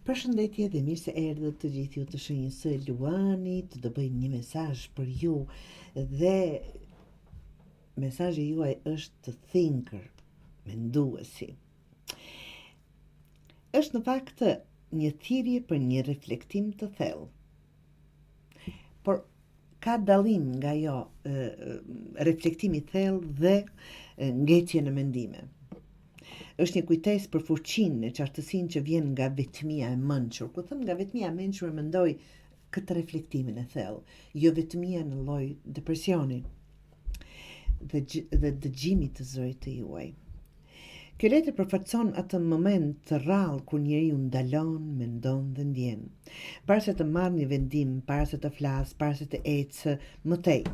Përshëndetje dhe mirë se erdhët të gjithë ju të shenjës së Luanit, do bëj një mesazh për ju dhe mesazhi juaj është thinker, menduesi. Është në fakt një thirrje për një reflektim të thellë. Por ka dallim nga jo reflektim i thellë dhe ngecje në mendime. Është një kujtesë për fuqinë e qartësinë që vjen nga vetmia e mençur. Kur them nga vetmia e mençur, mendoj këtë reflektimin e thellë, jo vetmia në lloj depresioni dhe dhe dëgjimit të zërit të juaj. Kjo letër përfaqëson atë moment të rrallë kur njeriu ndalon, mendon dhe ndjen. Para se të marrë një vendim, para se të flasë, para se të ecë më tej.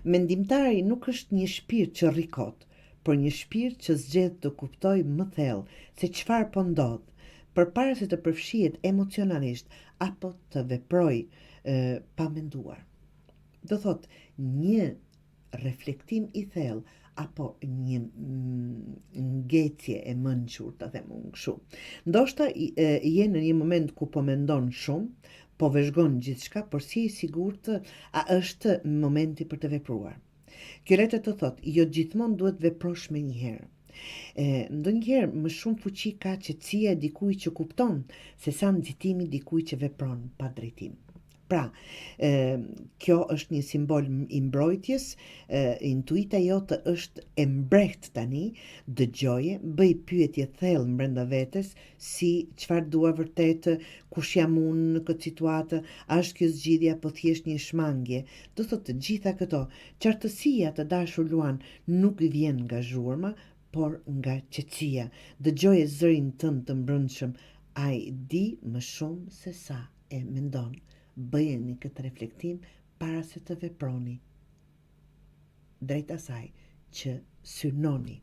Mendimtari nuk është një shpirt që rri kot, por një shpirt që zgjedh të kuptojë më thellë se çfarë po ndodh, përpara se të përfshihet emocionalisht apo të veprojë pa menduar. Do thotë, një reflektim i thellë apo një ngecje e mençur, ta them unë kështu. Ndoshta je në një moment ku po mendon shumë, po vëzhgon gjithçka, por s'je i sigurt a është momenti për të vepruar. Kjo letër të thotë, jo gjithmonë duhet veprosh menjëherë. E, ndonjëherë më shumë fuqi ka qetësia e dikujt që kupton se sa nxitimi i dikujt që vepron pa drejtim. Pra, e, kjo është një simbol i mbrojtjes, e, intuita jote është e mprehtë tani, dëgjoje, bëj pyetje thellë brenda vetes, si çfarë dua vërtet, kush jam unë në këtë situatë, a është kjo zgjidhja apo thjesht një shmangje. Do thotë të gjitha këto, qartësia të dashur Luan nuk vjen nga zhurma, por nga qetësia. Dëgjoje zërin tënd të mbrendshëm, ai di më shumë se sa e mendon. Bëjeni këtë reflektim para se të veproni drejt asaj që synoni.